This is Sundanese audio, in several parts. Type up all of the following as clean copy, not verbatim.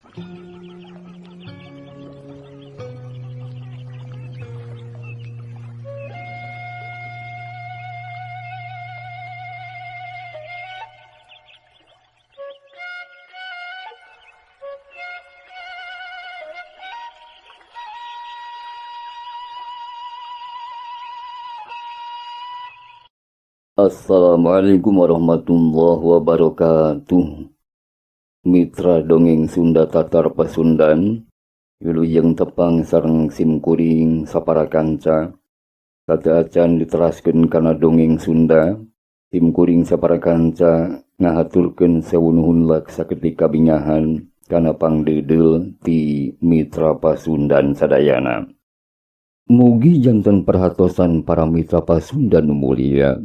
Assalamualaikum warahmatullahi wabarakatuh. Mitra dongeng Sunda Tatar Pasundan, wilujeng tepang sareng simkuring sapara kanca. Sateuacan diteraskeun kana dongeng Sunda, simkuring sapara kanca ngahaturkeun sewu nuhun lak saketik kabingahan kana pangdeudeul ti Mitra Pasundan sadayana. Mugi janten perhatosan para mitra Pasundan nu mulia.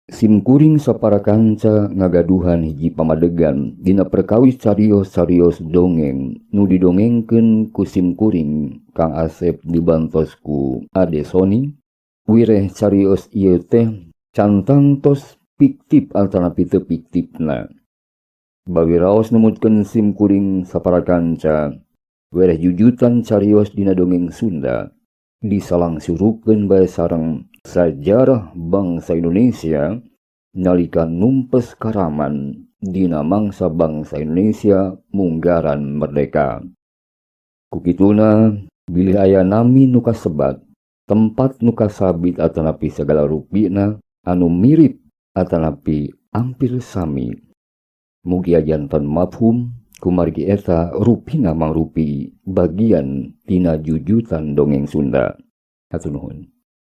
Simkuring sapara kanca ngagaduhan hiji pamadegan dina perkawis carios-carios dongeng nu didongengkeun ku simkuring Kang Asep dibantos ku Ade Sony. Wireh carios ieu teh cantang tos fiktif atanapi teu fiktifna. Bawiraos numutkeun simkuring sapara kanca wireh jujutan carios dina dongeng Sunda disalangsurukeun bae sareng sajarah bangsa Indonesia nalika numpes karaman dina mangsa bangsa Indonesia munggaran merdeka. Kukituna bilih aya nami nu kasebat, tempat nu kasabit atanapi sagala rupina anu mirip atanapi ampir sami. Mugia janten mafhum kumargi eta rupina mangrupi bagian tina jujutan dongeng Sunda. Hatur nuhun.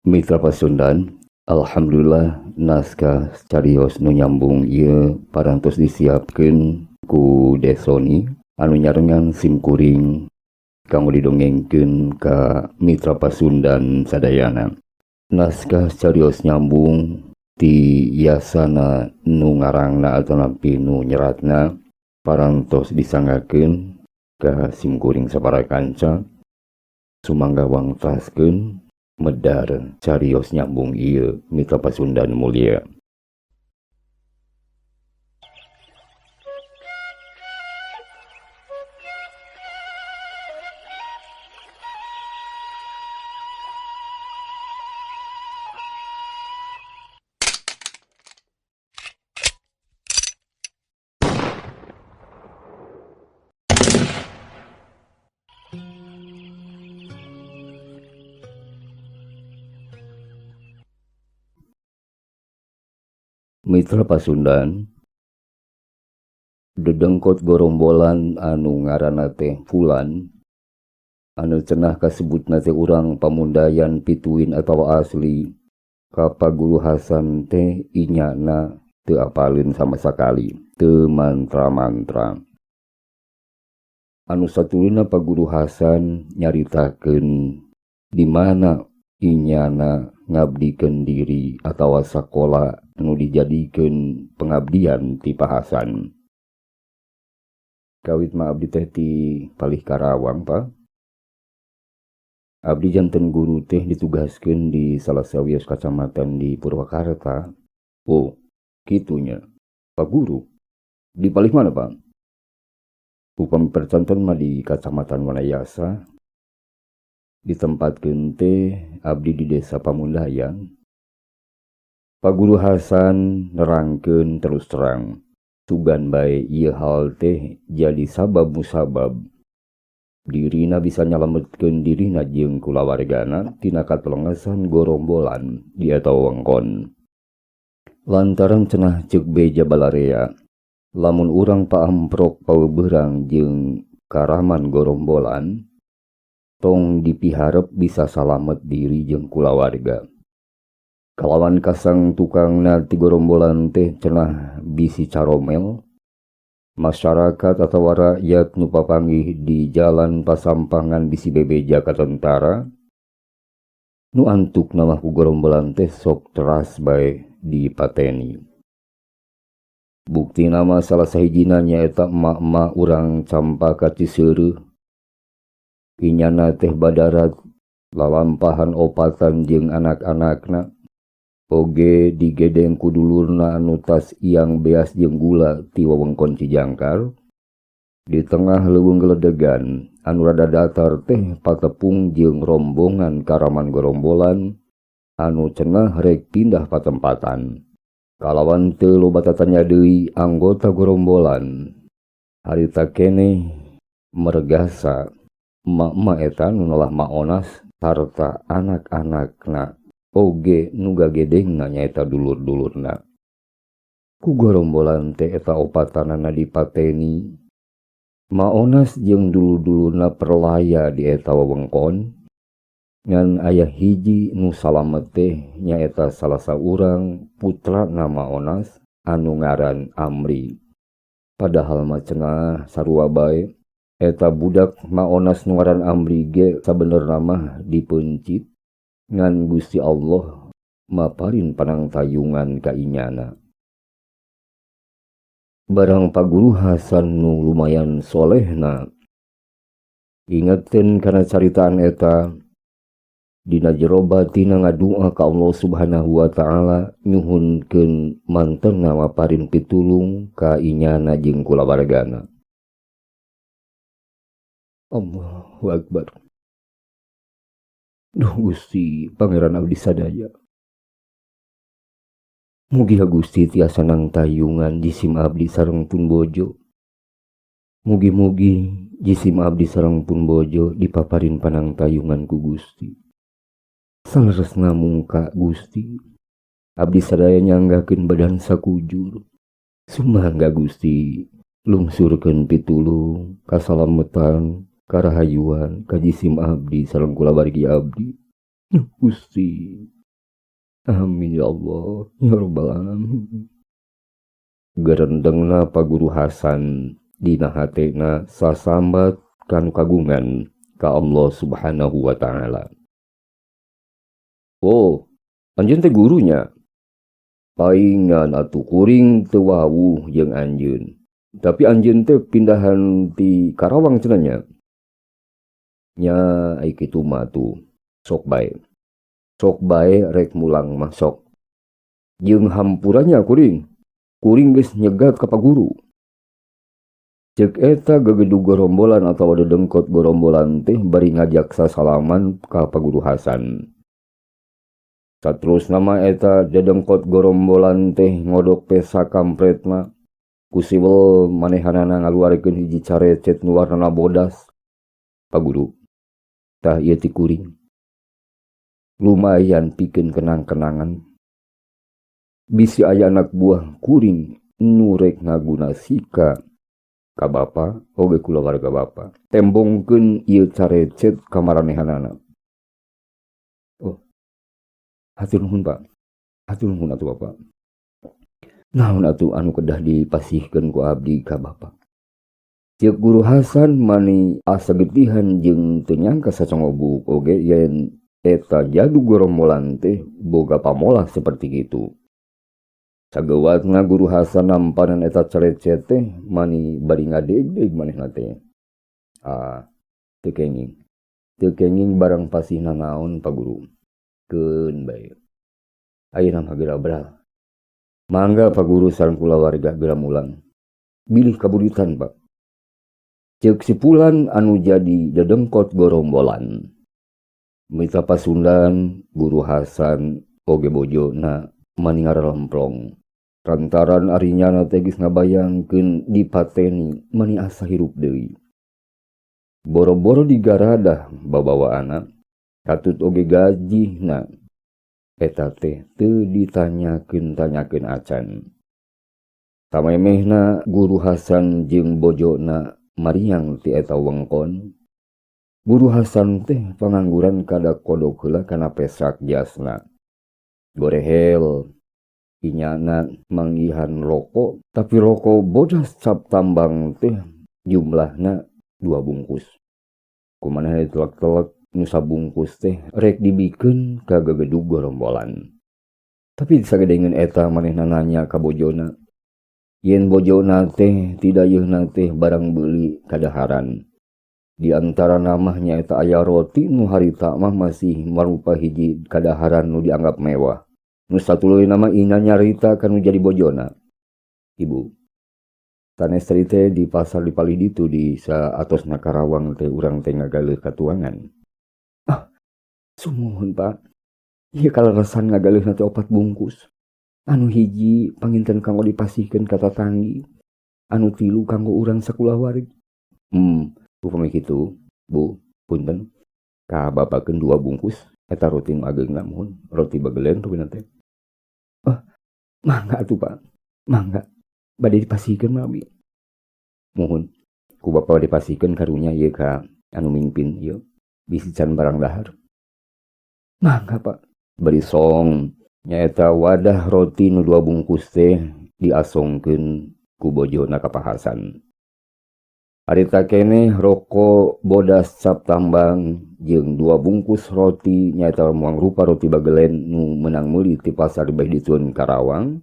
Mitra Pasundan, alhamdulillah naskah carios nu nyambung ieu parantos disiapkeun ku Desoni anu nyarengan simkuring kanggo didongengkeun ka Mitra Pasundan sadayana. Naskah carios nyambung ti yasana nu ngarangna atanapi nu nyeratna parantos disanggakeun ka simkuring sapara kanca. Sumangga wangtaskeun medar carios nyambung ieu Mitra Pasundan mulia. Mitra Pasundan, dedengkot gorombolan anu ngaranna teh Fulan, anu cenah kasebutna teh urang Pamundayan pituin atawa asli, ka Pak Guru Hasan teh inyana teu apaleun sama sakali, teu mantra-mantra. Anu satuluyna Pak Guru Hasan nyaritakeun di mana inyana ngabdikeun diri atawa sakola nu dijadikeun pengabdian ti Pak Hasan. Kawit mah abdi teh ti palih Karawang, Pak. Abdi janten guru teh ditugaskeun di salah sawios kacamatan di Purwakarta. Oh, kitunya. Pak Guru, di palih mana, Pak? Upami percontohan mah di Kacamatan Wanayasa. Ditempatkeun teh abdi di Desa Pamundayan. Pak Guru Hasan nerangkeun terus terang, sugan bae ieu hal teh jadi sabab musabab dirina bisa nyalametkeun dirina jeung kulawargana tina katelengesan gorombolan di eta wewengkon. Lantaran cenah ceuk beja balarea, lamun urang paamprok paweberang jeung karaman gorombolan, tong dipiharep bisa salamet diri jeung kulawarga. Kalawan kasang tukangna ti gorombolan teh cenah bisi caromel, masyarakat atawa rakyat nu papanggih di jalan pasampangan bisi bebeja ka tentara, nu antukna mah ku gorombolan teh sok teras bae dipateni. Buktina mah salah sahijina nyaeta emak-emak urang Campaka Ciseureuh. Inyana teh badarat lalampahan opatan jeung anak-anakna. Oge digedeng ku dulurna anu tas iang beas jeung gula ti wewengkon Cijangkar. Di tengah leuweung geledegan anu rada datar teh patepung jeung rombongan karaman gorombolan anu cenah rek pindah patempatan. Kalawan teu loba tatanya deui anggota gorombolan harita keneh mergasa emak-emak eta nu nolah Maonas sarta anak-anakna oge nu gagedengna nyaeta dulur-dulurna. Ku gorombolan teh eta opatanana dipateni. Maonas jeung dulur-dulurna perlaya di eta wewengkon ngan aya hiji nu salamet teh nyaeta salah saurang putrana Maonas anu ngaran Amri. Padahal mah cenah sarua bae eta budak Maonas nu ngaran Amri ge sabenerna mah dipeuncit ngan Gusti Allah maparin panangtayungan ka inyana. Barang Pak Guru Hasan nu lumayan solehna ingetin kana caritaan eta dina jero batina ngadua ka Allah Subhanahu wa taala nyuhunkeun mantena maparin pitulung ka inyana jeung kulawargana. Allahu Akbar. Duh Gusti Pangeran abdi sadaya. Mugi Gusti tiasa nangtayungan jisim abdi sareng pun bojo. Mugi-mugi jisim abdi sareng pun bojo dipaparin panangtayungan ku Gusti. Saleresna mungka Gusti. Abdi sadaya nyanggakeun badan sakujur. Sumangga Gusti lungsurkeun pitulung kasalametan karahayuan ka jisim abdi sareng kulawargi abdi. Duh Gusti. Amin ya Allah ya Rabbal alamin. Gerendengna Pak Guru Hasan dina hatena sasambat kanu kagungan ka Allah Subhanahu wa taala. Oh, anjeun teh gurunya. Paingan atuh kuring teu wawuh jeung anjeun. Tapi anjeun teh pindahan ti Karawang cenah nya. Nya ai kitu mah tuh sok bae. Sok bae rek mulang mah sok. Jeung hampuranya kuring. Kuring geus nyegat ka Pak Guru. Ceuk eta gegedug gorombolan atawa dedengkot gorombolan teh bari ngajak sasalaman ka Pak Guru Hasan. Saterusna mah eta dedengkot gorombolan teh ngodok pesa kampretna. Ku siwel manehanana ngaluarkeun hiji carecet nu warnana bodas. Pak Guru, tah ieu ti kuring. Lumayan pikeun kenang-kenangan. Bisi aya anak buah kuring nu rek ngaguna sika ka bapa oge kulawarga bapa. Tembongkeun ieu carecet ka maranehanana. Oh, hatur nuhun Pak. Hatur nuhun atuh Bapak. Naon atuh anu kedah dipasihkeun ku abdi ka Bapak? Ceuk Guru Hasan mani asa getihan jeung teu nyangka sacongobuk oge yen eta jadu gorombolan teh boga pamolah seperti kitu. Sageuwatna Guru Hasan nampanan eta carecet teh mani bari ngadeg-deg manehna teh. Ah, teu kenging. Teu kenging barang pasihna naon Pak Guru. Keun bae. Ayeuna mah geura beral. Mangga Pak Guru sareng kulawarga geura mulang. Bilih kaburitan Pak. Ceuk si Pulan anu jadi dedengkot gorombolan. Mita Pasundan Guru Hasan oge bojona mani ngarelomplong. Lantaran ari nyana teh geus ngabayangkeun dipateni mani asa hirup deui. Boro-boro digaradah babawaana katut oge gajihna eta teh teu ditanyakeun-tanyakeun acan. Samemehna Guru Hasan jeung bojona mariang ti eta wengkon. Guru Hasan teh pangangguran kada kodok heula kana pesak jasna. Gorehel inyana manggihan rokok, tapi rokok bodas cap tambang teh jumlahna 2 bungkus. Kumaneh ditelek-telek nu sabungkus teh rek dibikeun ka gegedug gorombolan. Tapi sagedengeun eta manehna nanya ka bojona. Yen bojona teh tidayeuhna teh barang beuli kadaharan. Di antara namah nyaeta aya roti nu harita mah masih marupa hiji kadaharan nu dianggap mewah. Nu satuluyna mah ina nyarita kanu jadi bojona. Ibu, Sanes tadi teh di pasar di palih ditu di saatosna Karawang teh urang teh ngagaleuh katuangan. Ah, sumuhun Pak. Ieu kaleresan ngagaleuhna teh opat bungkus. Anu hiji panginten kanggo dipasihkeun ka tatanggi, anu tilu kanggo urang sakulawargi. Upami kitu, Bu, punten. Ka bapakeun dua bungkus eta roti nu ageungna muhun, roti bagelen rupina teh. Ah, mangga atuh Pak. Mangga. Bade dipasihkeun mah abi. Muhun. Ku bapa dipasihkeun karunya ieu ka anu mingpin ieu bisi can barang dahar. Mangga Pak. Bari song nyaeta wadah roti nu dua bungkus teh diasongkeun ku bojona ka Pak Hasan. Harita keneh roko bodas cap tambang jeung dua bungkus roti nyaeta mangrupa roti bagelen nu meunang meuli ti pasar beh ditueun Karawang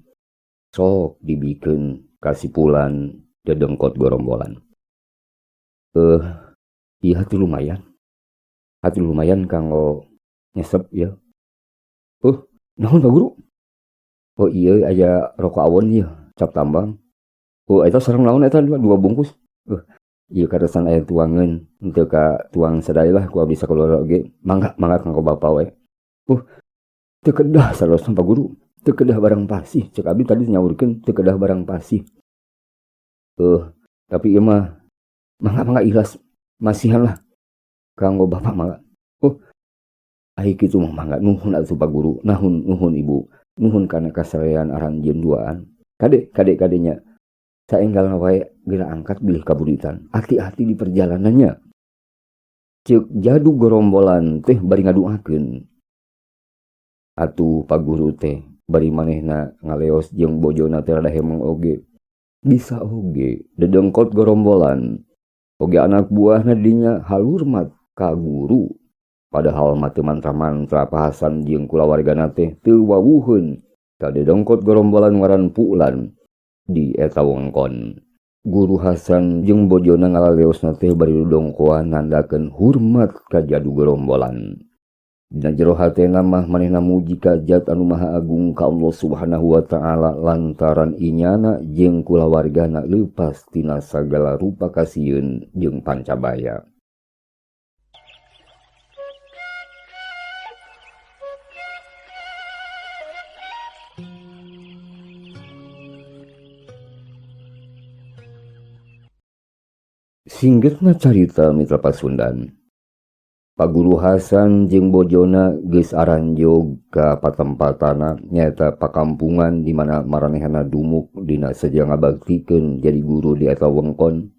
sok dibikeun kasipulan dedengkot gorombolan. Ieu hati lumayan. Hati lumayan kanggo nyesep ieu. Naon Pak Guru? Oh iya aya rokok awon ieu cap tambang. Oh eta sareng naon eta dua bungkus? Ieu karesan aya tuangeun henteu ka tuang sadaya lah ku abdi sakeluarga oge. Mangga mangga kanggo bapa we. Teu kedah salosna Pak Guru. Teu kedah barang pasih. Cek abdi tadi nyaurkeun teu kedah barang pasih. Tapi ieu mah mangga mangga ikhlas masihan lah kanggo bapak mangga. Ai kitu mah mangga nuhun atuh Pak Guru, nahun nuhun Ibu, nuhun kana kasarean aranjeun duaan. Kade kade kadenya saenggalna wae geura angkat bilih kaburitan. Hati-hati di perjalanannya. Ceuk jadu gorombolan teh bari ngaduakeun. Atuh Pak Guru teh bari manehna ngaleos jeung bojona teh rada hemeng oge. Bisa oge dedengkot gorombolan. Oge anak buahna dinya halurmat ka guru. Padahal mah teu mantra-mantra Pak Hasan jeung kulawargana teh teu wawuheun ka dedengkot gorombolan ngaran Pulan di eta wengkon. Guru Hasan jeung bojona ngalaleosna teh bari dongkoan nandakeun hormat ka jadu gerombolan. Dina jero hatena mah manehna muji ka Zat anu Maha Agung ka Allah Subhanahu wa taala lantaran inyana jeung kulawargana leupas tina sagala rupa kasieun jeung pancabaya. Singgetna carita Mitra Pasundan. Pak Guru Hasan jeung bojona geus aranjog ka patempatana nyaeta pakampungan di mana maranehana dumuk dina seja ngabaktikeun jadi guru di eta wengkon.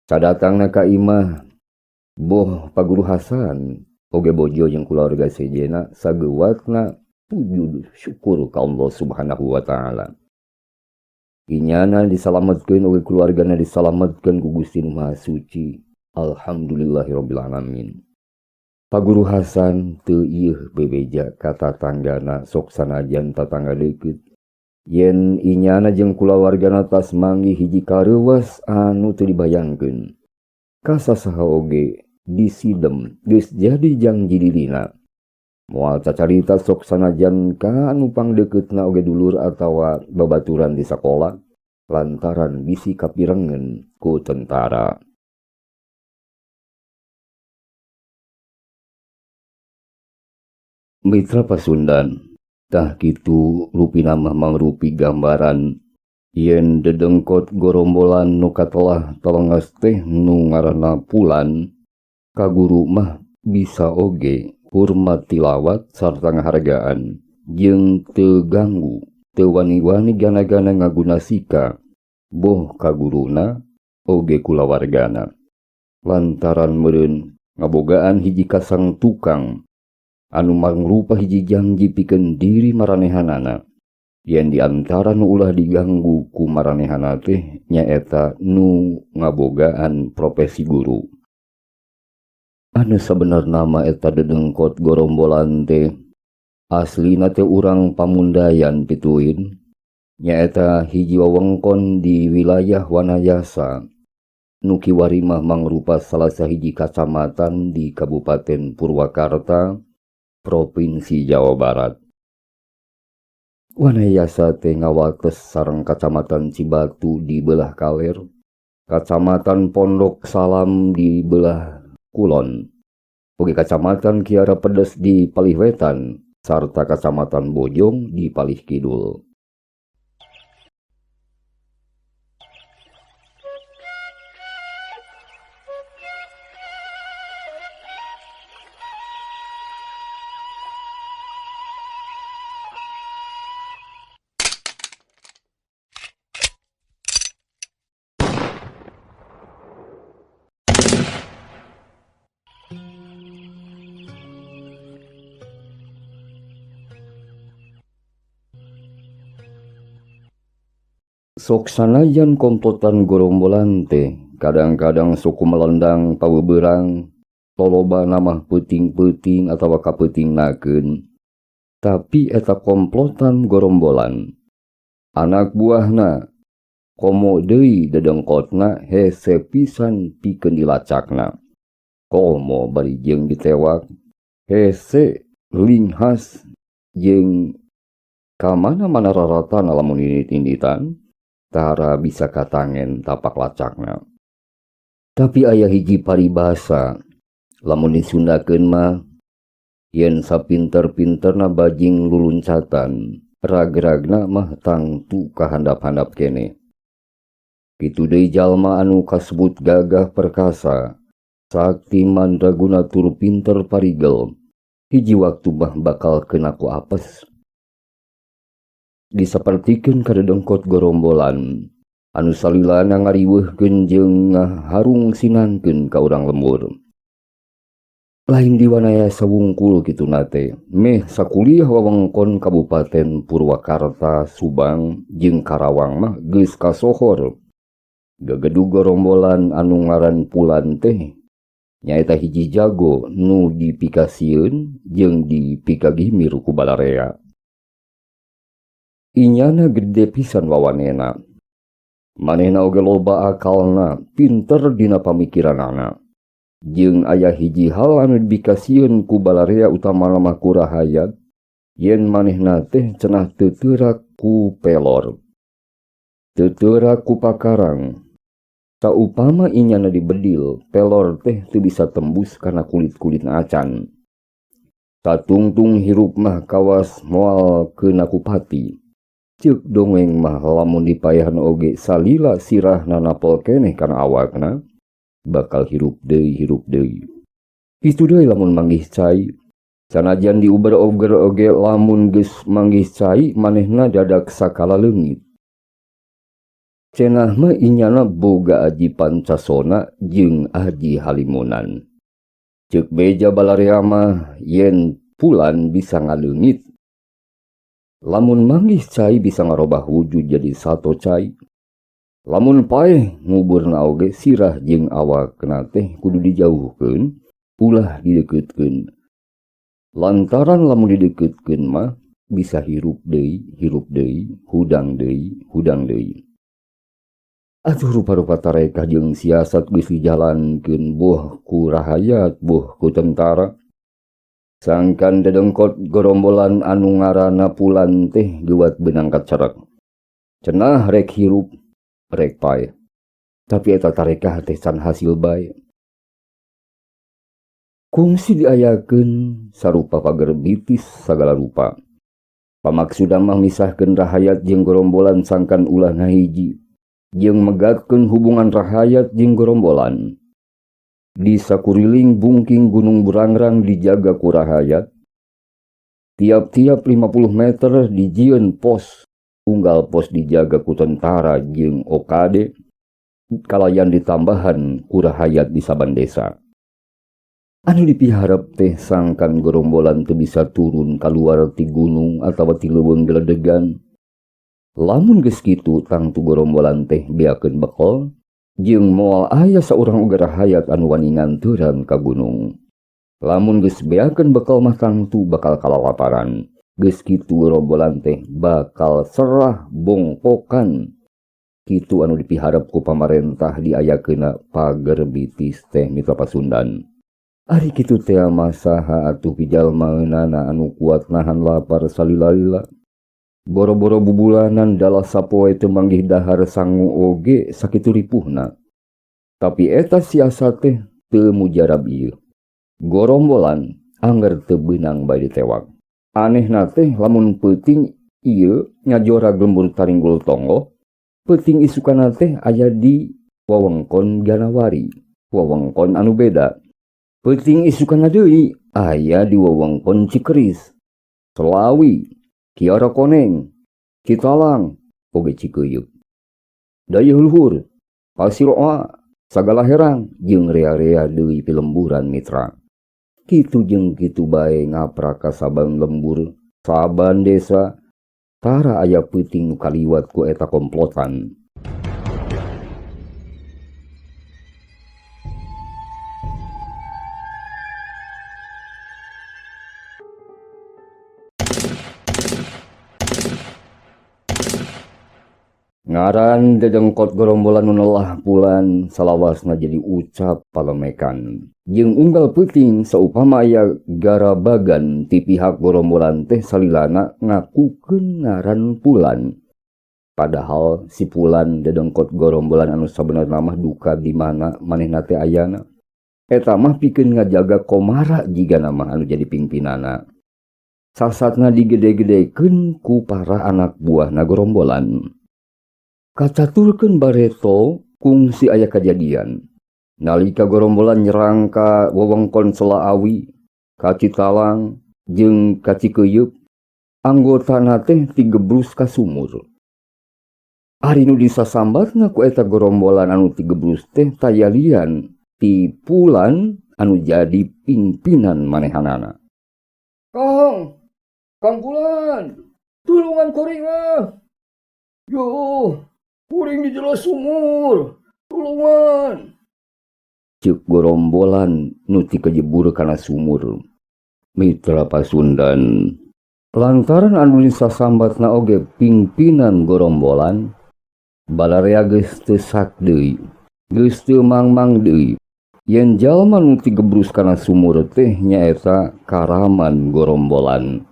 Sadatangna ka imah boh Pak Guru Hasan oge bojo jeung kulawarga sejenna sageuwatna sujud syukur ka Allah Subhanahu wa taala. Inyana disalametkeun oge keluargana disalametkeun ku Gusti Nu Maha Suci. Alhamdulillahirabbil alamin. Pak Guru Hasan teu ieuh bebeja ka tatanggana sok sanajan tatangga deukeut. Yen inyana jeung kulawargana tas manggih hiji kareuwas anu teu dibayangkeun. Ka sasaha oge disidem geus jadi janji dirina. Moal cacarita sok sanajan ka anu pangdeukeutna oge dulur atawa babaturan di sakola lantaran bisi kapirengen ku tentara. Mitra Pasundan, tah kitu rupina mah mangrupi gambaran yen dedengkot gorombolan nu katelah telenges teh nu ngaranna Pulan ka guru mah bisa oge hormat tilawat sarta ngahargaan jeung teu ganggu teu wani-wani gana-gana ngagunasika boh ka guruna oge kulawargana lantaran meureun ngabogaan hiji kasang tukang anu mangrupa hiji janji pikeun diri maranehanana yen di antara nu ulah diganggu ku maranehana teh nyaeta nu ngabogaan profesi guru. Anu sabenerna mah eta dedengkot gorombolan teh aslina teh urang Pamundayan pituin nyaeta hiji wewengkon di wilayah Wanayasa nu kiwari mah mangrupa salah sahiji kacamatan di Kabupaten Purwakarta, Provinsi Jawa Barat. Wanayasa teh ngawates sareng Kacamatan Cibatu di belah kaler, Kacamatan Pondok Salam di belah kulon, oge Kacamatan Kiara Pedes di palih wetan, sarta Kacamatan Bojong di palih kidul. Sok sanajan komplotan gorombolan teh kadang-kadang suku melendang paweberang toloba namah peuting-peuting atawa kapeutingnakeun, tapi eta komplotan gorombolan anak buahna komo deui dedengkotna hese pisan pikeun dilacakna, komo bari jeung ditewak hese linghas jeung ka mana-mana raratana lamun indit-inditan tara bisa katangen tapak lacakna. Tapi aya hiji paribasa lamun disundakeun mah yen sapinter-pinterna bajing luluncatan rag-ragna mah tangtu kahandap-handap kene. Kitu deui jalma anu kasebut gagah perkasa, sakti mandraguna tur pinter parigel, hiji waktu mah bakal kena ku apes. Disapertikeun kadedengkot gorombolan anu salilana ngariweuhkeun jeung ngaharung sinangkeun ka urang lembur. Lain di Wanayasa wungkul kituna teh, meh sakuliah wewengkon Kabupaten Purwakarta, Subang jeung Karawang mah geus kasohor. Gagedug gorombolan anu ngaran Pulan teh nyaeta hiji jago nu dipikasieun jeung dipikagimir ku balarea. Inyana gede pisan wawanena. Manehna oge loba akalna, pinter dina pamikiranana. Jeung aya hiji hal anu dibikasieun ku balarea utamana mah ku rahayat, yen manehna teh cenah teu teurak ku pelor, teu teurak ku pakarang. Saupama inyana dibedil, pelor teh teu bisa tembus kana kulit-kulitna acan. Satungtung hirup mah kawas moal keuna ku pati. Ceuk dongeng mah lamun dipayahan oge salila sirahna napol keneh kana awakna, bakal hirup deui hirup deui. Kitu deui lamun manggih cai, sanajan diuber-uber oge lamun geus manggih cai manehna dadak sakala leungit. Cenah mah inyana boga aji pancasona jeung aji halimunan. Ceuk beja balarea mah yen Pulan bisa ngaleungit. Lamun manggih cai bisa ngarobah wujud jadi sato cai. Lamun paeh nguburna oge sirah jeung awakna teh kudu dijauhkeun, ulah dideukeutkeun. Lantaran lamun dideukeutkeun mah bisa hirup deui, hirup deui, hudang deui, hudang deui. Atuh rupa-rupa tarekah jeung siasat geus dijalankeun boh ku rahayat, boh ku tentara. Sangkan dedengkot gorombolan anu ngaranna Pulan teh geuwat beunang kacerek. Cenah rek hirup, rek paeh. Tapi eta tarekah teh can hasil bae. Kungsi diayakeun sarupa pager bitis sagala rupa. Pamaksudan mah misahkeun rahayat jeung gorombolan sangkan ulah ngahiji, jeung megatkeun hubungan rahayat jeung gorombolan. Di sakuriling bungking Gunung Burangrang dijaga ku rahayat. Tiap-tiap 50 meter dijieun pos, unggal pos dijaga ku tentara jeung OKD, kalayan ditambahan ku rahayat di saban desa. Anu dipiharep teh sangkan gerombolan teu bisa turun kaluar ti gunung atawa ti leuweung geledegan. Lamun geus kitu tangtu gerombolan teh beakeun bekel, jeung moal aya saurang oge rahayat anu wani nganteuran ka gunung. Lamun geus beakeun bekel mah tangtu bakal kalalaparan. Geus kitu gerombolan teh bakal serah bongkokan. Kitu anu dipiharep ku pamarentah diayakeuna pager bitis teh Mitra Pasundan. Ari kitu teh mah saha atuh pijalmaeunana anu kuat nahan lapar salila-lila. Boro-boro bubulanan dalah sapoe teu manggih dahar sangu oge sakitu ripuhna. Tapi eta siasat teh teu mujarab ieu. Gorombolan angger teu beunang bae ditewak. Anehna teh lamun peuting ieu ngajorag lembur Taringgul Tonggoh, peuting isukana teh aya di wewengkon Ganawari, wewengkon anu beda. Peuting isukana deui aya di wewengkon Cikeris, Selawi, Kiara Koneng, Citalang, oge Cikeuyeup. Dayeuh luhur, Pasiroa, sagala herang jeung rea-rea deui pilemburan mitra. Kitu jeung kitu bae ngaprak ka saban lembur, saban desa, tara aya peuting nu kaliwat ku eta komplotan. Ngaran dedengkot gerombolan nu nelah Pulan salawasna jadi ucap palemekan. Jeung unggal peuting saupama aya garabagan ti pihak gerombolan teh salilana ngakukeun ngaran Pulan. Padahal si Pulan dedengkot gerombolan anu sabenerna mah duka di mana manehna teh ayana. Eta mah pikeun ngajaga komara jigana mah anu jadi pimpinana. Sasatna digede-gedekeun ku para anak buahna gerombolan. Kacaturkeun bareto kungsi aya kajadian. Nalika gerombolan nyerang ka wewengkon Selaawi, ka Citalang, jeung ka Cikeuyeup, anggotana teh tigebrus ka sumur. Ari nu disasambatna ku eta gerombolan anu tigebrus teh tayalian ti Pulan anu jadi pimpinan manehanana. Kang, Kang Pulan, tulungan kuring ah. Yo, kuring di jero sumur, tulungan. Ceuk gerombolan nu tikejebur kana sumur. Mitra Pasundan, lantaran anu disasambatna oge pimpinan gerombolan, balarea geus teu sak deui, geus teu mangmang deui. Yen jalma nu tigebrus kana sumur teh nyaeta karaman gerombolan.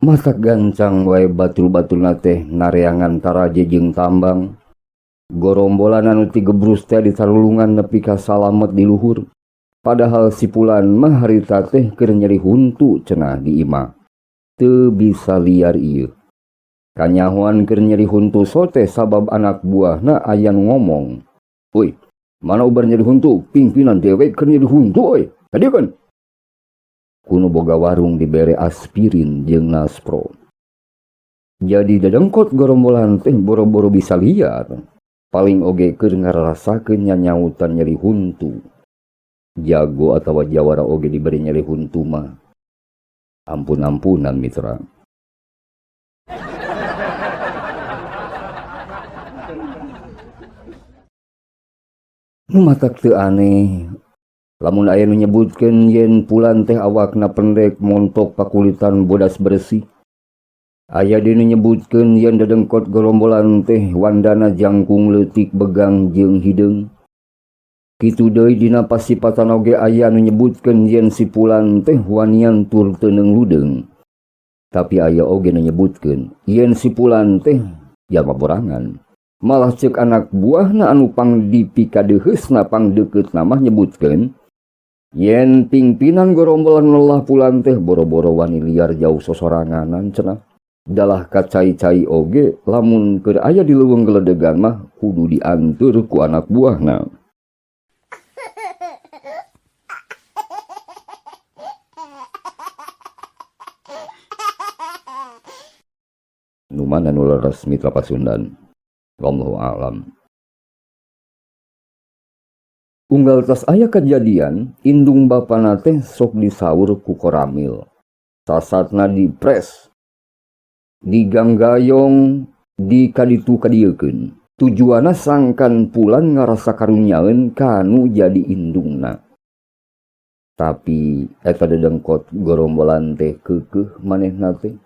Matak gancang wae batul-batulna teh nareangan taraje jeung tambang. Gorombolan anu tigebrus teh ditarulungan nepi ka salamet di luhur. Padahal si Pulan mah harita teh keur nyeri huntu cenah di imah. Teu bisa liar ieu. Kanyahoan keur nyeri huntu sote sabab anak buahna aya nu ngomong. Uy, mana ubar nyeri huntu? Pimpinan dewek keur nyeri huntu euy. Tadi kan kuno boga warung dibere aspirin jeung Naspro. Jadi dedengkot gerombolan teh boro-boro bisa liar. Paling oge keur ngarasakeun nyanyautan nyeri huntu. Jago atawa jawara oge diberi nyeri huntu mah. Ampun-ampunan mitra. Nu matak teu aneh. Lamun aya nu nyebutkeun yen Pulan teh awakna pendek montok pakulitan bodas bersih. Aya deui nu nyebutkeun yen dedengkot gerombolan teh wandana jangkung leutik begang jeung hideung. Kitu deui dina pasipatan oge aya nu nyebutkeun yen si Pulan teh wanian tur teu ludeung. Tapi aya oge nu nyebutkeun yen si Pulan teh jalma borangan. Malah ceuk anak buahna anu pang dipikadeheusna pang deukeutna mah nyebutkeun yen pimpinan gerombolan lelah Pulan teh boro-boro wani liar jauh sosoranganan cenah. Dalah kacai-cai oge lamun keur aya di leuweung geledegan mah kudu dianteur ku anak buahna. Nu mana nu leres mitra Pasundan? Wallahu a'lam. Unggal tas aya kejadian, indung bapana teh sok disaur ku koramil. Sasatna dipres, diganggayong, dikaditu kadieukeun. Tujuanna sangkan Pulan ngarasa karunyaeun kanu jadi indungna. Tapi eta dedengkot gerombolan teh keukeuh manehna teh.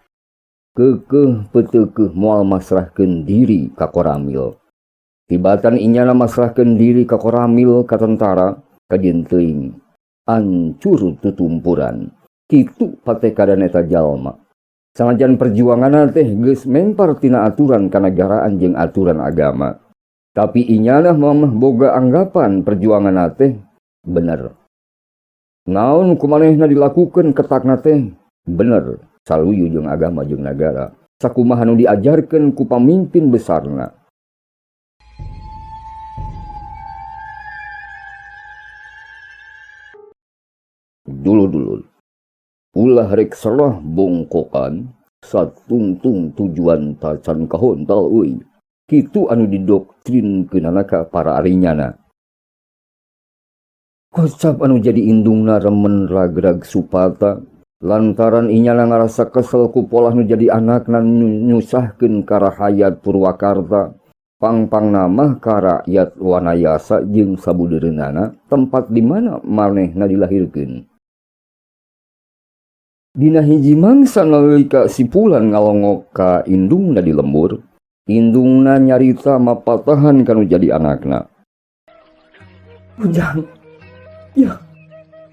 Keukeuh peuteukeuh moal masrahkeun diri ka koramil. Tibatan inyana masrahkeun diri ka koramil ka tentara kajeun teuing ancur tutumpuran. Kitu patekadan eta jalma. Sanajan perjuanganna teh geus mempar tina aturan kanagaraan jeung aturan agama. Tapi inyanah mah boga anggapan perjuanganna teh bener. Naon ku manehna dilakukeun ketakna teh bener, saluyu jeung agama jeung nagara. Sakumaha nu diajarkeun ku pamimpin besarna. Dulur-dulur, ulah rek serah bongkokan satungtung tujuan tacan kahontal euy. Kitu anu didoktrinkeunana ka para arinyana. Kocap anu jadi indungna remen ragrag supata lantaran inyana ngarasa kesel ku polah nu jadi anakna nyusahkeun ka rahayat Purwakarta. Pangpangna mah ka rakyat Wanayasa jeung sabudeureunana tempat di mana manehna dilahirkeun. Dina hiji mangsa nalika si Pulan ngalongok ka indungna di lembur, indungna nyarita mapatahan kanu jadi anakna. Ujang, ya,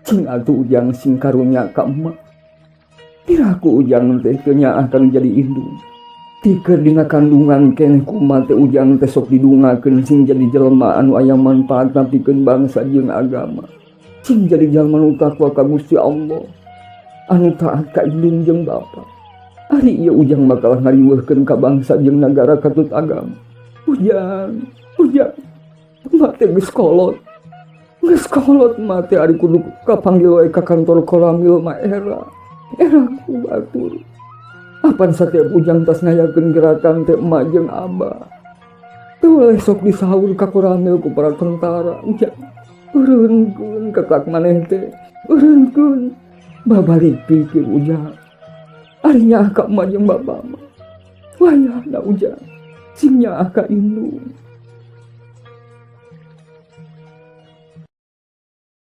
cing atuh ujang sing karunya ka emak. Piraku ujang teh teu nyaah kanu jadi indung. Tikeun dina kandungan keneh kumaha teh ujang teh sok didungakeun sing jadi jelema anu aya manfaatna pikeun bangsa jeung agama. Sing jadi jalma nu takwa ka Gusti Allah. Anu taat ka indung jeung bapa. Ari ieu ujang bakal ngariweuhkeun ka bangsa jeung nagara katut agama. Ujang, ujang, mate geus kolot. Geus kolot mate ari kudu kapanggil wae ka kantor Koramil mah era. Era ku batur. Apan satiap ujang tas ngayakeun gerakan teh emak jeung abah. Teu weleh sok disaur ka Koramil ku para tentara. Ujang, eureunkeun ketak maneh teh. Eureunkeun. Babalik pikir ujang. Ari nyaah ka emak jeung bapa mah. Wayahna ujang sing nyaah ka indung.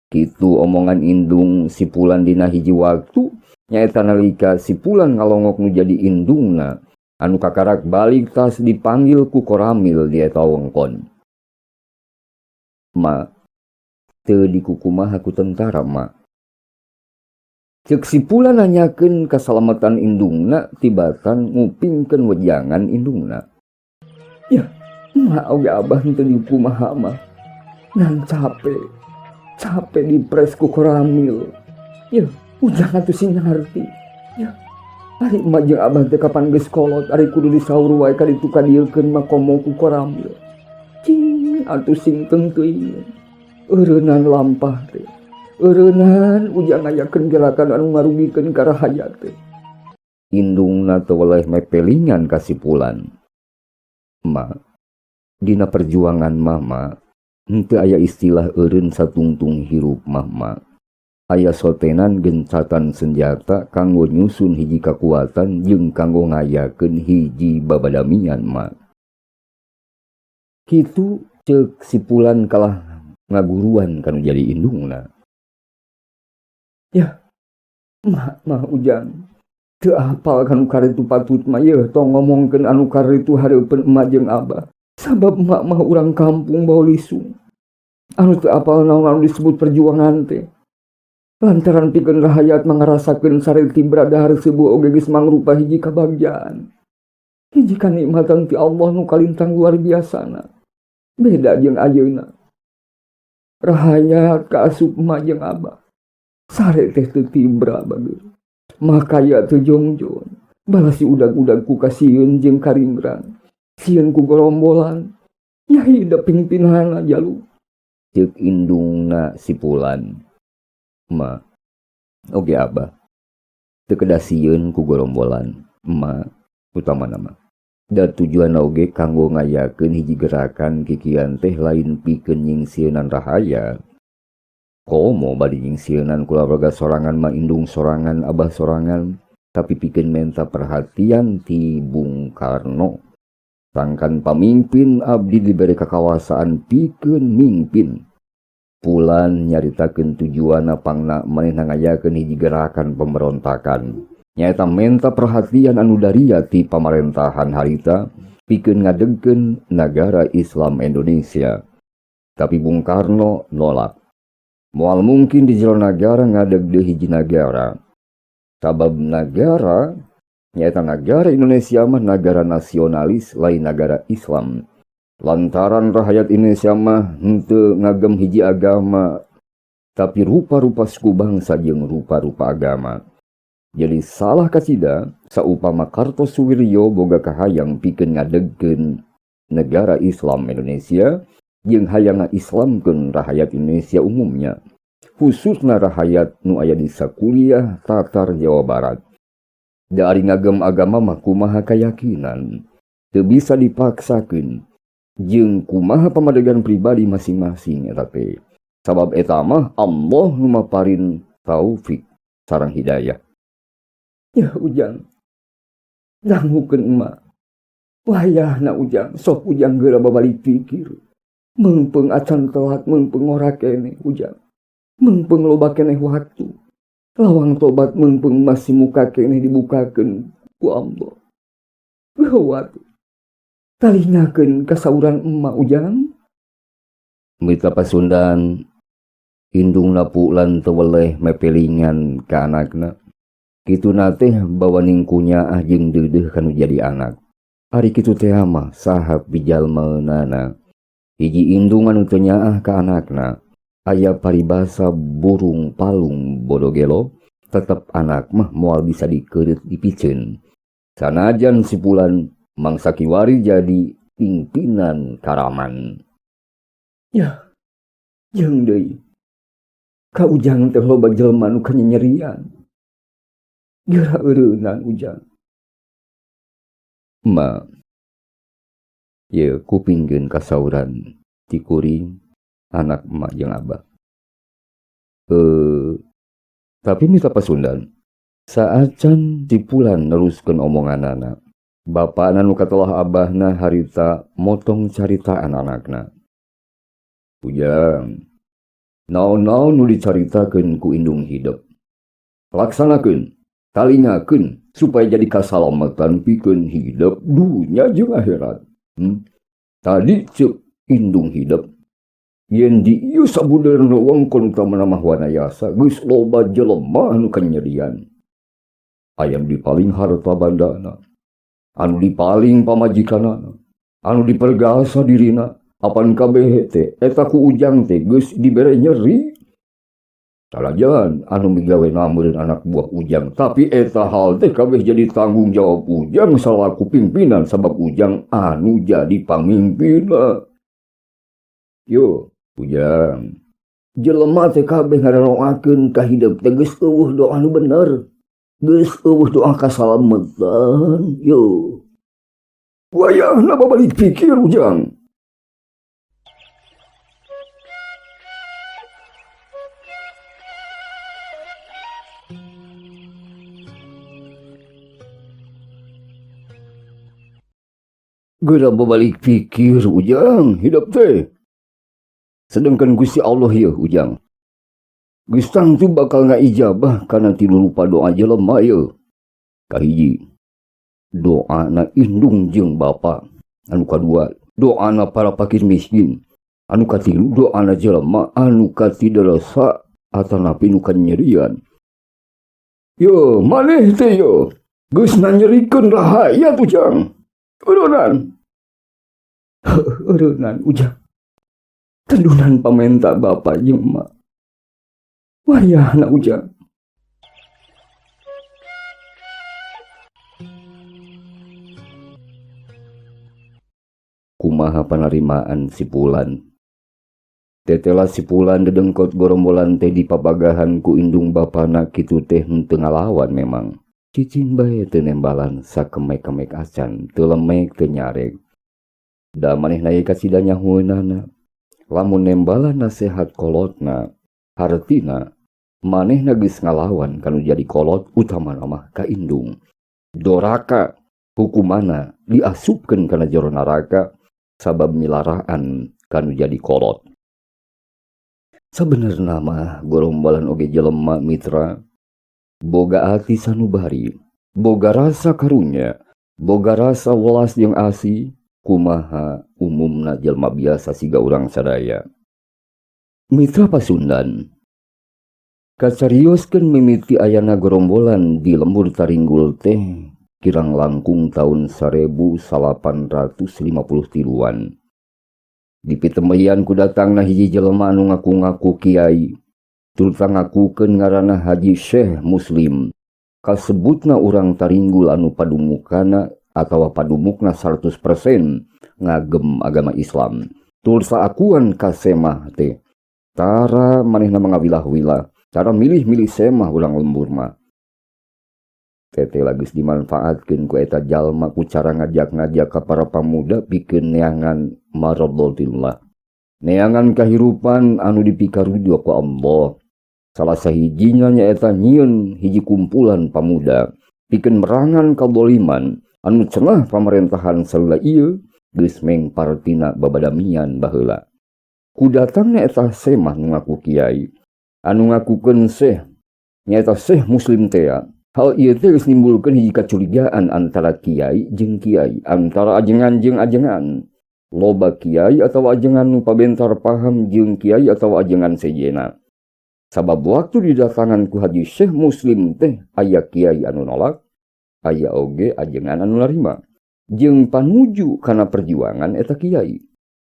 Kitu omongan indung si Pulan dina hiji waktu nyaeta nalika si Pulan ngalongok nu jadi indungna anu kakarak balik tas dipanggil ku Koramil di eta wengkon. Ma, teu dikukumaha ku tentara ma. Ceuk si Pulan nanyakeun kasalamatan indungna tibatan ngupingkeun wejangan indungna. Ya, ma oge abah teu dikukumaha mah. Ngan capek. Capek dipres ku Koramil. Ya, ujang atuh sing ngarti. Ya, ari emak jeung abah teh kapan geus kolot ari kudu disaur wae ka ditu kadieukeun mah komo ku Koramil. Cing atuh sing teuing. Eureunnan lampah teh. Eureunnan ujang ngayakeun gerakan anu ngarugikeun ka rahayat teh. Indungna teu weleh mepelingan ka si Pulan. Ma, dina perjuangan mama henteu aya istilah eureun satungtung hirup mama. Aya sotenan gencatan senjata kanggo nyusun hiji kakuatan jeung kanggo ngayakeun hiji babadamian ma. Kitu ceuk si Pulan kalah ngaguruan kanu jadi indungna. Ya, mah, mah ujang. Teu apal kanu karitu patut mah yeuh tong ngomongkeun anu karitu hareupeun emak jeung abah. Sabab emak mah urang kampung bau lisung. Anu teu apal naon anu disebut perjuangan teh. Lantaran pikeun rahayat mah ngarasakeun sareti beradahar seueuh oge geus mangrupa hiji kabagjaan. Hiji kanikmatan ti Allah nu kalintang luar biasana. Beda jeung ayeuna. Rahayat kaasup emak jeung abah. Sare teh teu tibra bageun. Makaya teu jongjon. Balasi udag-udag ku kasieun jeung karingrang. Sieun ku gorombolan. Nyai da pingpinana jalu. Ceuk indungna si Pulan. Ma, oge abah. Teu kedah sieun ku gorombolan. Ma, utamana mah. Da tujuanna oge kanggo ngayakeun hiji gerakan kikian teh lain pikeun nyingsieunan rahayat. Komo bari nyingsieunan kulawarga sorangan mah indung sorangan abah sorangan, tapi pikeun menta perhatian ti Bung Karno. Sangkan pamimpin abdi diberi kakawasaan pikeun mingpin. Pulan nyaritakeun tujuanna pangna manehna ngayakeun hiji gerakan pemberontakan. Nyaeta menta perhatian anu daria ti pamarentahan harita pikeun ngadegkeun nagara Islam Indonesia. Tapi Bung Karno nolak. Moal mungkin di jero nagara ngadeg deui hiji nagara. Sabab nagara Nyaeta nagara Indonesia mah nagara nasionalis lain nagara Islam. Lantaran rahayat Indonesia mah henteu ngagem hiji agama tapi rupa-rupa suku bangsa jeung rupa-rupa agama. Jadi salah kasida saupama Kartosuwiryo boga kahayang pikeun ngadegkeun negara Islam Indonesia jeung hayang ngaislamkeun rahayat Indonesia umumnya, khususna rahayat nu aya di sakuliah Tatar Jawa Barat. Da ari ngagem agama mah kumaha kayakinan, teu bisa dipaksakeun jeung kumaha pamadegan pribadi masing-masing eta teh. Sabab eta mah Allah nu maparin taufik sareng hidayah. Ya Ujang, dangukeun emak. Wayahna Ujang, sok Ujang geura babalik pikir. Meungpeung acan telat, meungpeung ngora keneh Ujang. Meungpeung loba keneh waktu. Lawang tobat meungpeung masih muka keneh dibukakeun ku Allah. Gawat. Talingakeun kasauran emak Ujang. Mitra Pasundan, indungna Pulan teu weleh mepelingan ka anakna. Kituna teh bawa ningkunya ah jeung deudeuh kanu jadi anak. Ari kitu teh mah saha pijalmeunana. Hiji indung anu teu nyaah ka anakna. Aya paribasa burung palung bodo gelo, tetep anak mah moal bisa dikeureut dipiceun. Sanajan si Pulan mangsa kiwari jadi pimpinan karaman. Ya, jeung deui. Ka Ujang teh loba jelema nu kanyanyerian. Geura eureunnan Ujang. Ma, ye kupingkeun kasauran ti kuring anak emak jeung abah. Tapi mitra Pasundan, saacan si Pulan neruskeun omonganana, bapana nu katelah abahna harita motong caritaan anakna. Ujang, naon-naon nu dicaritakeun ku indung hidep. Laksanakeun, talingakeun supaya jadi kasalamatan pikeun hidep dunya jeung akhirat. Tadi ceuk indung hidep, yen di ieu sabudeurna wengkon utamana mah Wanayasa geus loba jelema anu kanyerian. Aya nu dipaling harta bandana, anu dipaling pamajikanana, anu dipergasa dirina, apan kabeh teh eta ku Ujang teh geus dibere nyeri. Sanajan anu migawe meureun anak buah Ujang, tapi eta hal teh kabeh jadi tanggung jawab Ujang salaku pimpinan sabab Ujang anu jadi pamimpinna. Yo, Ujang, jelema teh kabeh ngaroakeun ka hidep teh geus eueuh doa nu bener. Geus eueuh doa kasalametan. Yo. Wayahna babalik pikir Ujang. Geura babalik pikir Ujang hidup teh. Sedangkan Gusti Allah ieu Ujang. Geus tangtu bakal ngaijabah kana tilu rupa doa jelema ieu. Kahiji, doana indung jeung bapa. Anu kadua, doana para fakir miskin. Anu katilu, doana jelema anu katideresa atanapi nu kanyerian. Yo, maneh teh yo. Geus nanyerikeun rahayat Ujang. Eureunnan. Eureunnan Ujang. Tendunan pamenta bapa jeung emak. Wayahna Ujang. Kumaha panarimaan si Pulan. Tetela si Pulan dedengkot gorombolan teh dipapagahan ku indung bapana kitu teh henteu ngalawan memang. Cicing bae teu nembalan sakemek-kemek acan, teu lemek teu nyarek. Da manehna ye kasida nyahueunana. Lamun nembalan nasehat kolotna, hartina manehna geus ngalawan kanu jadi kolot utamana mah ka indung. Doraka hukumana diasupkeun kana jero neraka sabab milaraan kanu jadi kolot. Sabenerna mah gorombolan oge jelema mitra boga ati sanubari, boga rasa karunya, boga rasa welas jeung asih, kumaha umumna jelema biasa siga urang sadaya. Mitra Pasundan, kacarioskeun mimiti ayana gerombolan di lembur Taringgul teh Kirang langkung taun 1853-an. Dipitembeyan ku datangna hiji jelema anu ngaku-ngaku kiai, turta ngakukeun ngaranna Haji Syekh Muslim. Kasebutna urang Taringgul anu padumukana atawa padumukna 100% ngagem agama Islam. Tur saakuan ka semah teh. Tara manehna mangawilah-wilah, tara milih-milih semah urang lembur mah. Tete geus dimanfaatkeun ku eta jalma ku cara ngajak-ngajak ka para pamuda pikeun neangan maradhatillah. Neangan kahirupan anu dipikarudu ku Allah. Salah sahijinya nyaeta nyieun hiji kumpulan pamuda pikeun merangan kadzaliman anu cenah pamarentahan salula ieu geus mengpar tina babadamian baheula. Ku datangna eta semah nu ngaku kiai, anu ngakukeun syekh nyaeta Syekh Muslim tea. Hal ieu teh geus nimbulkeun hiji kacurigaan antara kiai jeung kiai, antara ajengan jeung ajengan. Loba kiai atawa ajengan nu pabentar paham jeung kiai atawa ajengan sejenna. Sabab waktu didatangan ku Haji Syekh Muslim teh aya kiai anu nolak, aya oge ajengan anu narima. Jeung panuju kana perjuangan eta kiai.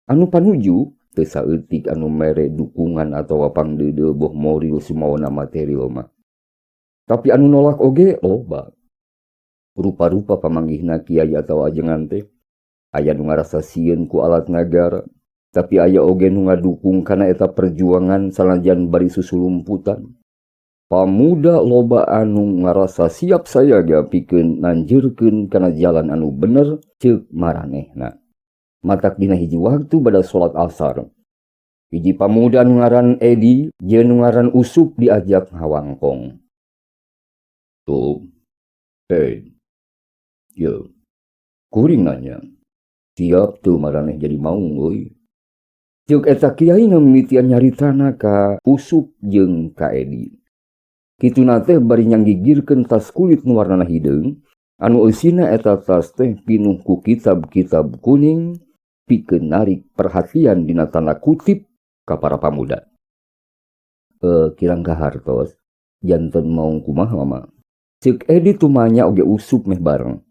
Anu panuju teu saeutik anu mere dukungan atawa pangdeudeuh boh moral sumawana material mah. Tapi anu nolak oge loba. Rupa-rupa pamanggihna kiai atawa ajengan teh. Aya nu ngarasa sieun ku alat nagara, tapi aya oge nu ngadukung kana eta perjuangan sanajan bari susulumputan. Pamuda loba anu ngarasa siap sayaga pikeun nanjeurkeun kana jalan anu bener ceuk maranehna. Matak dina hiji waktu bada salat asar. Hiji pamuda nu ngaran Edi jeung nu ngaran Usup diajak ngawangkong. Tuh, hey, yo, kuring nanya, siap tuh maraneh jadi maung euy. Ceuk eta kiai ngamimitian nyaritana ka Usup jeung ka Edi. Kituna teh bari nyanggigirkeun tas kulit nu warnana hideung, anu eusina eta tas teh pinuh ku kitab-kitab kuning pikeun narik perhatian dina tanda kutip ka para pamuda. Kirang kahartos, janten maung kumaha mama. Ceuk Edi tumanya oge Usup meh bareng.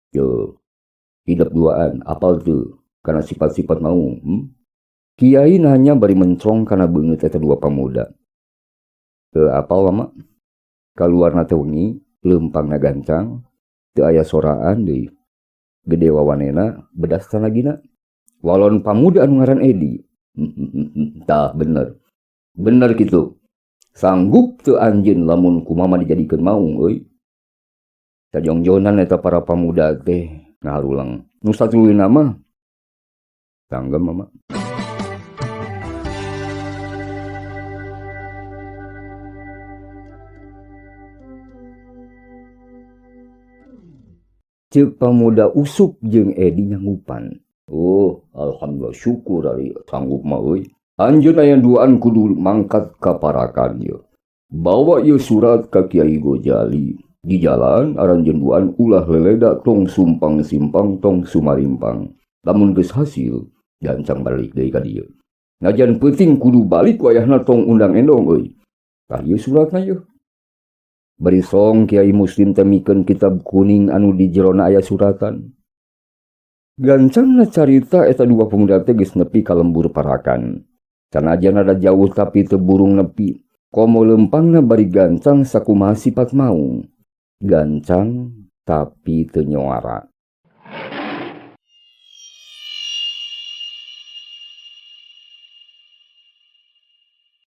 Yo, hidup duaan, apal tuh, karena sifat-sifat maung. Kiai nanya bari mencong kana beungeut eta dua pamuda. Apal mama? Kaluarna teh wengi, leumpangna gancang, teu aya soraan deui. Gede wawanena, bedas tanagina. Walon pamuda anu ngaran Edi. Tah bener. Bener kitu. Sanggup teu anjeun lamun kumama dijadikeun maung euy. Sajongjonan eta para pamuda teh ngaharulang. Nu satuluyna mah tanggem mama. Ceuk pamuda Usup jeung Edi nyanggupan. Oh, alhamdulillah syukur ari sanggup mah euy. Anjeun aya duaan kudu mangkat ka Parakan ieu. Bawa ieu surat ka Kiai Gojali. Di jalan aranjeun duaan ulah leleda tong sumpang-simpang tong sumarimpang. Lamun geus hasil gancang balik deui ka dieu. Najan peuting kudu balik wayahna tong undang endong euy. Tah ieu suratna ieu. Bari song Kiai Muslim teh mikeun kitab kuning anu di jerona aya suratan. Gancangna carita eta dua pemuda teh geus nepi ka lembur Parakan. Sanajan rada jauh tapi teu burung nepi. Komo leumpangna bari gancang sakumaha sifat maung. Gancang tapi teu nyoara.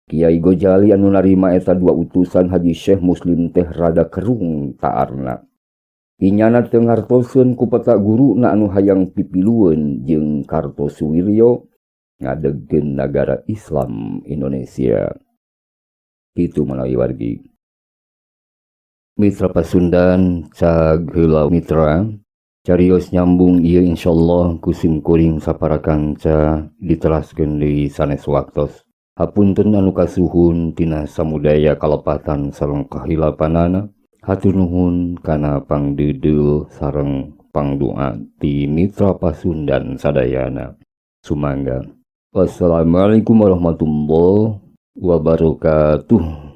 Kiai Gojali anu narima eta dua utusan Haji Syekh Muslim teh rada kerung taarna. Inyana teu ngartoseun ku peta guruna anu hayang pipilueun jeung Kartosuwiryo ngadegkeun nagara Islam Indonesia. Kitu manawi wargi. Mitra Pasundan cag heula mitra carios nyambung ieu insyaallah ku sim kuring sapara kanca diteraskeun deui sanes waktos. Hapunten anu kasuhun tina samudaya kalepatan sareng kahilapanana. Hatur nuhun kana pangdeudeuh sareng pangdoa ti Mitra Pasundan sadayana. Sumangga. Wassalamualaikum warahmatullahi wabarakatuh.